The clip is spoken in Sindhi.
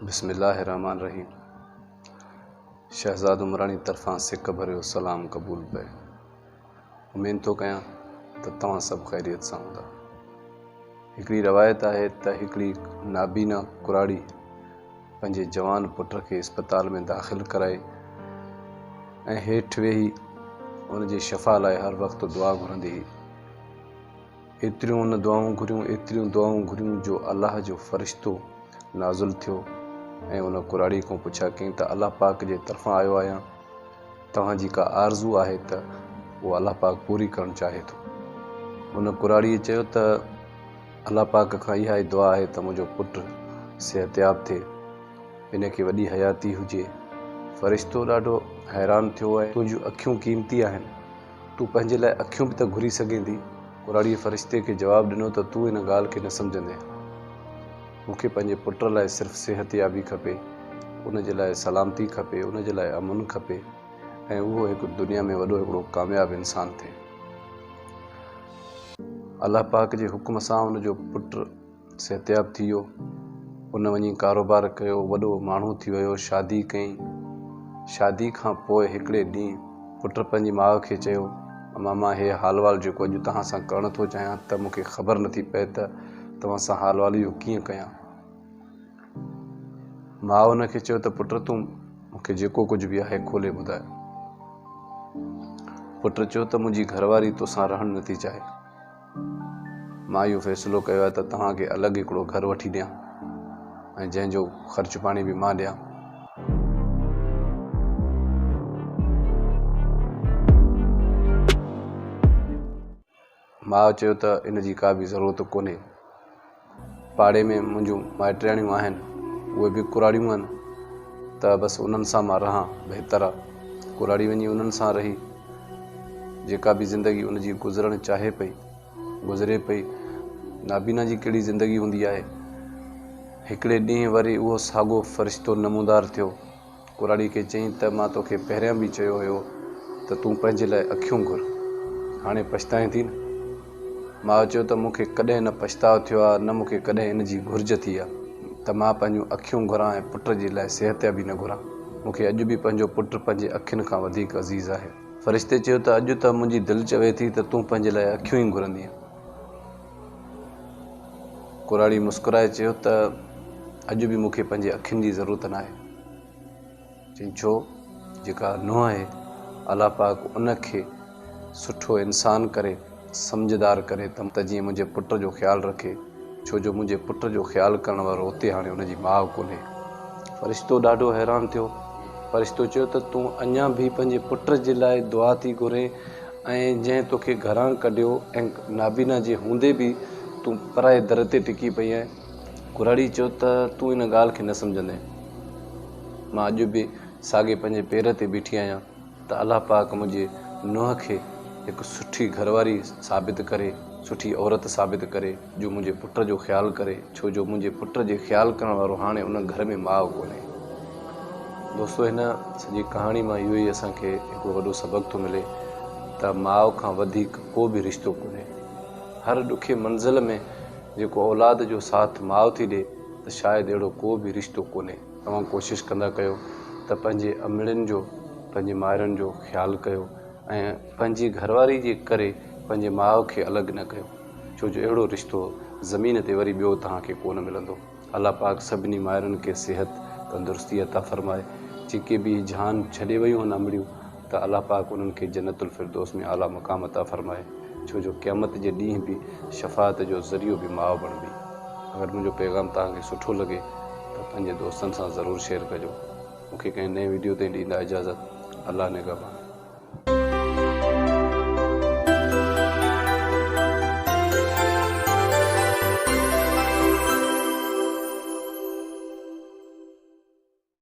بسم الله الرحمٰن الرحيم شهزاد عمراڻي طرفان سڪ ڀريو سلام قبول پئي. اميد ٿو ڪيان ته توهان سڀ خيريت سان هوندا. هڪڙي روايت آهي ته هڪڙي نابينا ڪراڙي پنهنجي جوان پٽ کي اسپتال ۾ داخل ڪرائي ۽ هيٺ ويهي ان جي شفا لاء هر وقت دعا گهرندي هئي. ايتريون ان دعائون گهريون، ايتريون دعائون گهريون جو الله جو فرشتو نازل ٿيو ۽ ان ڪراڙي کان پڇا ڪيائين ته الله پاڪ جي طرفان آيو آهيان، توهان جي ڪا آرزو آهي ته اها الله پاڪ پوري ڪرڻ چاهي ٿو. ان ڪراڙيء چيو ته الله پاڪ کان اها ئي دعا آهي ته منهنجو پٽ صحتياب ٿئي، ان کي وڏي حياتي هجي. فرشتو ڏاڍو حيران ٿيو ۽ تنهنجون اکيون قيمتي آهن. تون پنهنجي لاء اکيون به ته گهري سگهين ٿي. ڪراڙيء فرشتي کي جواب ڏنو ته تون ان ڳالهه کي نه سمجهندين. مون کي پنهنجي پٽ لاء صرف صحتيابي کپي، ان جي لاء سلامتي کپي، ان جي لاء امن کپي ۽ اهو هڪ دنيا ۾ وڏو هڪڙو ڪامياب انسان ٿئي. الله پاڪ جي حڪم سان ان جو پٽ صحتياب ٿي ويو. ان وڃي ڪاروبار ڪيو، وڏو ماڻهو ٿي ويو، شادي ڪيائين. شادي کان پوء هڪڙي ڏينهن پٽ پنهنجي ماء کي چيو، امان مان هي حال وال جيڪو اڄ توهان سان ڪرڻ ٿو چاهيان ته مون کي خبر نٿي پئي ته توهان سان حال وال اهو ڪيئن ڪيان. ماء ان کي چيو ته پٽ تون مون کي جيڪو ڪجهه به آهي کولي ٻڌاء. پٽ چيو ته منهنجي گهرواري توسان رهڻ نٿي چاهي. مان اهو فيصلو ڪيو آهي ته توهان کي الڳ هڪڙو گهر وٺي ڏيان ۽ جنهن جو خرچ پاڻي به مان ڏيان. ماء چيو ته ان جي ڪا به ضرورت ڪونهي. پاڙي ۾ منهنجون مائٽياڻيون آهن، اهي به ڪراڙيون آهن ته بس انهن سان مان رهان بهتر آ. ڪراڙي وڃي انهن سان رهي. جيڪا به زندگي ان جي گذرڻ چاهي پئي، گذري پئي. نابينا جي ڪهڙي زندگي هوندي آهي. هڪڙي ڏينهن وري اهو ساڳو فرشتو نمودار ٿيو. ڪراڙي کي چيائين ته مان توکي پهريان به چيو هيو ته تون پنهنجي لاء اکيون گهر. هاڻي پڇتائين ٿي نه؟ ماء چيو ته مون کي ڪڏهن نه پڇتاء ٿيو آ نه مون کي ڪڏهن ان جي گهرج ٿي آ ته مان پنهنجون اکيون گهران ۽ پٽ جي لاء صحتيابي نه گهران. مون کي اڄ به پنهنجو پٽ پنهنجي اکين کان وڌيڪ عزيز آهي. فرشتي چيو ته اڄ ته منهنجي دل چوي ٿي ته تون پنهنجي لاء اکيون ئي گهرندينء. ڪراڙي مسڪرائي چيو ته اڄ به مون کي پنهنجي اکين جي ضرورت ناهي. چيائين ڇو؟ جيڪا نونهن آهي الله پاڪ ان کي سٺو انسان ڪري سمجهدار ڪري ته جيئن منهنجي پٽ جو خيال رکي ڇو جو منهنجي پٽ جو خيال ڪرڻ وارو اتي هاڻي ان جي ماء ڪونهي. فرشتو ڏاڍو حيران ٿيو. فرشتو چيو ته تون اڃا به پنهنجي پٽ جي لاء دعا ٿي گهرين ۽ جنهن توکي گهران ڪڍيو ۽ نابينا جي هوندي به تون پرائي در تي ٽڪي پئي آهين. ڪراڙي چيو ته تون ان ڳالهه کي نه سمجهندين. مان اڄ به ساڳي پنهنجي پير تي بيٺي آهيان ته الله پاڪ منهنجي نونهن کي هڪ سٺي گهرواري ثابت ڪري، سٺي عورت ثابت ڪري جو منهنجي پٽ جو خيال ڪري، ڇو جو منهنجي پٽ جي خيال ڪرڻ وارو هاڻي ان گهر ۾ ماء ڪونهي. دوستو هن سڄي ڪهاڻي مان اهو ئي اسان کي هڪڙو وڏو سبق ٿو ملي ته ماء کان وڌيڪ ڪو به رشتو ڪونهي. هر ڏکي منزل ۾ جيڪو اولاد جو ساٿ ماء ٿي ڏي ته شايد اهڙو ڪو به رشتو ڪونهي. توهان ڪوشش ڪندا ڪيو ته پنهنجي امڙين جو پنهنجي مائرن جو خيال ڪيو ۽ پنهنجي گهرواري جي ڪري پنهنجي ماء کي الڳ نه ڪيو ڇو جو اهڙو رشتو زمين تي وري ٻيو توهان کي ڪونه ملندو. الله پاڪ سڀني مائرن کي صحت تندرستي عطا فرمائي جيڪي به هي جهان ڇڏي ويون آهن امڙيون ته الله پاڪ انهن کي جنت الفردوس ۾ اعليٰ مقام عطا فرمائي ڇو جو قيامت جي ڏينهن به شفاعت جو ذريعو به ماء بڻبي اگر منهنجو پيغام توهان کي سٺو لڳي ته پنهنجي دوستن سان ضرور شيئر ڪجو مون کي ڪنهن نئين وڊيو تائين ڏيندا اجازت الله نگهبان.